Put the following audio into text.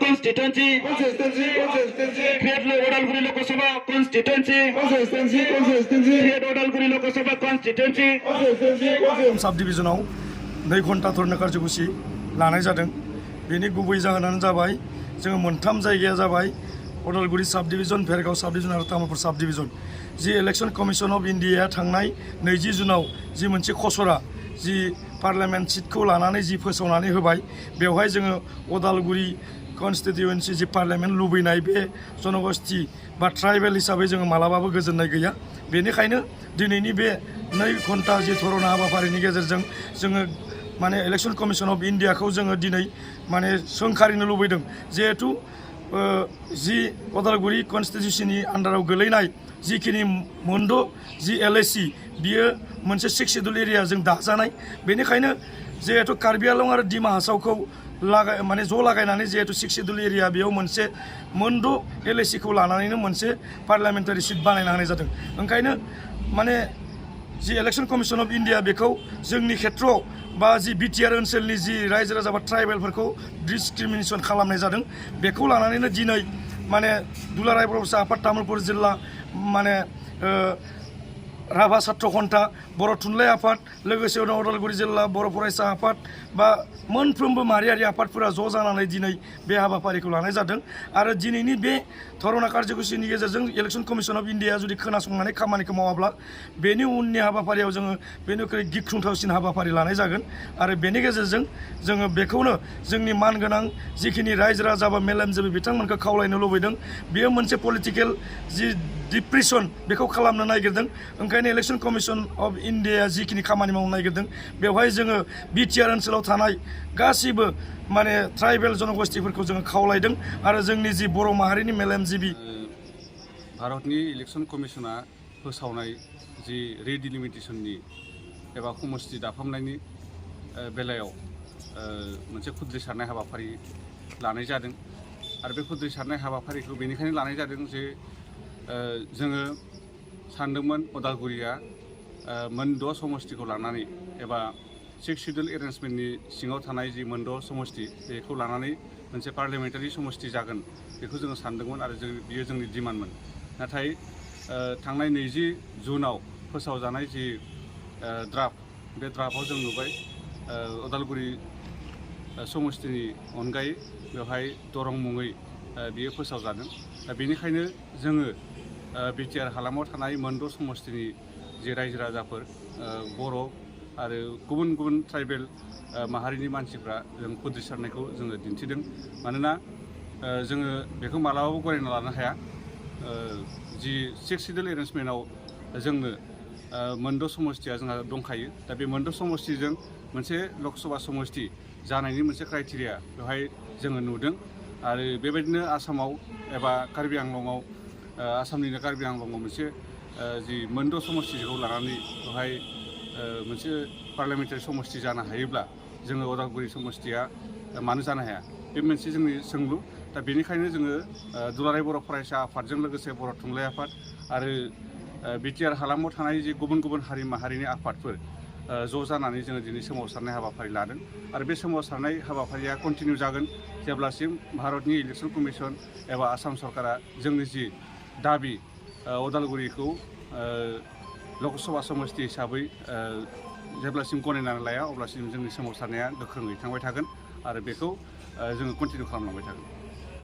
constituency create Odalguri Lok Sabha constituency create Odalguri Lok Sabha constituency साब डिविजनाव 2 घन्टा धरना कार्यसुचि लानाय जादों। बेनि गुबै जाहोनानो जाबाय जोङो मोनथाम जायगाया जाबाय उदालगुरि साब डिविजन, भेरगाव साब डिविजन आरो तामुलपुर साब division. G election commission of India थांनाय 20 जुनाव जि मोनसे खसरा जि पार्लियामेन्ट सिटखौ लानानै जि फोसावनानै होबाय, बेवहाय जोङो उदालगुरि कन्स्टिट्युएन्सि जि पार्लियामेन्ट लुबैनाय बे जनगोष्ठी बा ट्राइबेल हिसाबै जोङो मालाबाबो गोजोननाय गैया। बेनिखायनो दिनैनि बे 2 घन्टा जि धरना हाबाफारिनि गेजेरजों जोङो माने इलेक्शन कमिशन अफ इन्डियाखौ जोङो दिनै माने सोंखारिनो लुबैदों। जिहेतु जि उदालगुरि कन्स्टिट्युएन्सिनि आन्डाराव गोलैनाय जिखिनि मोनद' जि एलएसि बियो मोनसे 6 शिड्युल एरियाजों दाजानाय। बेनिखायनो जिहेतु कार्बि आलं आरो डिमा हासावखौ माने ज' लागायनानै जिहेतु 6 शिड्युल एरिया बेयाव मोनसे मोनद' एलएसिखौ लानानैनो मोनसे पार्लियामेन्टारि सिट बानायना होनाय जादों। ओंखायनो माने जि इलेक्शन कमिशन अफ इन्डिया बेखौ जोंनि खेत्रआव बा जि बिटिआर ओनसोलनि जि रायजो राजा बा ट्राइबेलफोरखौ डिसक्रिमिनेसन खालामनाय जादों, बेखौ लानानैनो दिनै माने दुलाराय बर' फिसा आफाद तामुलपुर जिल्ला माने राभा छात्र घन्टा, बर' थुनलाइ आफाद, लोगोसे उदालगुरि जिल्ला बर' फरायसा आफाद बा मोनफ्रोमबो माहारियारि आफादफोरा ज' जानानै दिनै बे हाबाफारिखौ लानाय जादों। आरो दिनैनि बे धरना कार्यसुचिनि गेजेरजों इलेक्शन कमिशन अफ इन्डिया जुदि खोनासंनानै खामानिखौ मावाब्ला बेनि उननि हाबाफारियाव जोङो बेनिख्रुइ गिख्रंथावसिन हाबाफारि लानाय जागोन। आरो बेनि गेजेरजों जोङो बेखौनो जोंनि मानगोनां जिखिनि रायजो राजा बा मेलेमजिबि बिथांमोनखौ खावलायनो लुबैदों। बेयो मोनसे पलिटिकेल जि डिप्रेसन बेखौ खालामनो नागिरदों। ओंखायनो इलेक्शन कमिशन अफ इन्डिया जिखिनि खामानि मावनो नागिरदों, बेवहाय जोङो बिटिआर ओनसोलाव थानाय गासिबो माने ट्राइबेल जनगोष्ठीफोरखौ जोङो खावलायदों। आरो जोंनि जि बर' माहारिनि मेलेमजिबि भारतनि इलेक्शन कमिशना फोसावनाय जि रिडिलिमिटेशननि एबा समष्टि दाफामनायनि बेलायाव मोनसे खुद्रिसारनाय हाबाफारि लानाय जादों। आरो बे खुद्रिसारनाय हाबाफारिखौ बेनिखायनो लानाय जादों जे जोङो सानदोंमोन उदालगुरिया मोनद' समष्टिखौ लानानै एबा 6 शिड्युल एरेन्जमेन्टनि सिङाव थानाय जि मोनद' समष्टि बेखौ लानानै मोनसे पार्लियामेन्टारि समष्टि जागोन बेखौ जोङो सानदोंमोन आरो बियो जोंनि डिमान्डमोन। नाथाय थांनाय 20 जुनाव फोसावजानाय जि ड्राफ्ट, बे ड्राफ्टआव जों नुबाय उदालगुरि समष्टिनि अनगायै बेवहाय दरं मुङै बियो फोसावजादों। दा बेनिखायनो जोङो बिटिआर हालामाव थानाय मोनद' समष्टिनि जे रायजो राजाफोर बर' आरो गुबुन गुबुन ट्राइबेल माहारिनि मानसिफ्रा जों खुद्रिसारनायखौ जोङो दिन्थिदों। मानोना जोङो बेखौ मालाबाबो गनायना लानो हाया। जि 6 शिड्युल एरेन्जमेन्टआव जोंनो मोनद' समष्टिया जोंहा दंखायो। दा बे मोनद' समष्टिजों मोनसे लकसभा समष्टि जानायनि मोनसे क्राइटेरिया बेवहाय जोङो नुदों। आरो बेबायदिनो आसामाव एबा कार्बि आंलंआव आसामनिनो कार्बि आंलंआव मोनसे जि मोनद' समष्टिखौ लानानै बेवहाय मोनसे पार्लियामेन्टारि समष्टि जानो हायोब्ला जोङो उदालगुरि समष्टिया मानो जानो हाया, बे मोनसे जोंनि सोंलु। दा बेनिखायनो जोङो दुलाराय बर' फरायसा आफादजों लोगोसे बर' थुनलाइ आफाद आरो बिटिआर हालामाव थानाय जि गुबुन गुबुन हारि माहारिनि आफादफोर ज' जानानै जोङो दिनै सोमावसारनाय हाबाफारि लादों। आरो बे सोमावसारनाय हाबाफारिया कन्टिनिउ जागोन जेब्लासिम भारतनि इलेक्शन कमिशन एबा आसाम सरकारा जोंनि जि दाबि उदालगुरिखौ लकसभा समष्टि हिसाबै जेब्लासिम गनायनानै लाया अब्लासिम जोंनि सोमावसारनाया गोख्रोङै थांबाय थागोन आरो बेखौ जोङो कन्टिनिउ खालामलांबाय थागोन।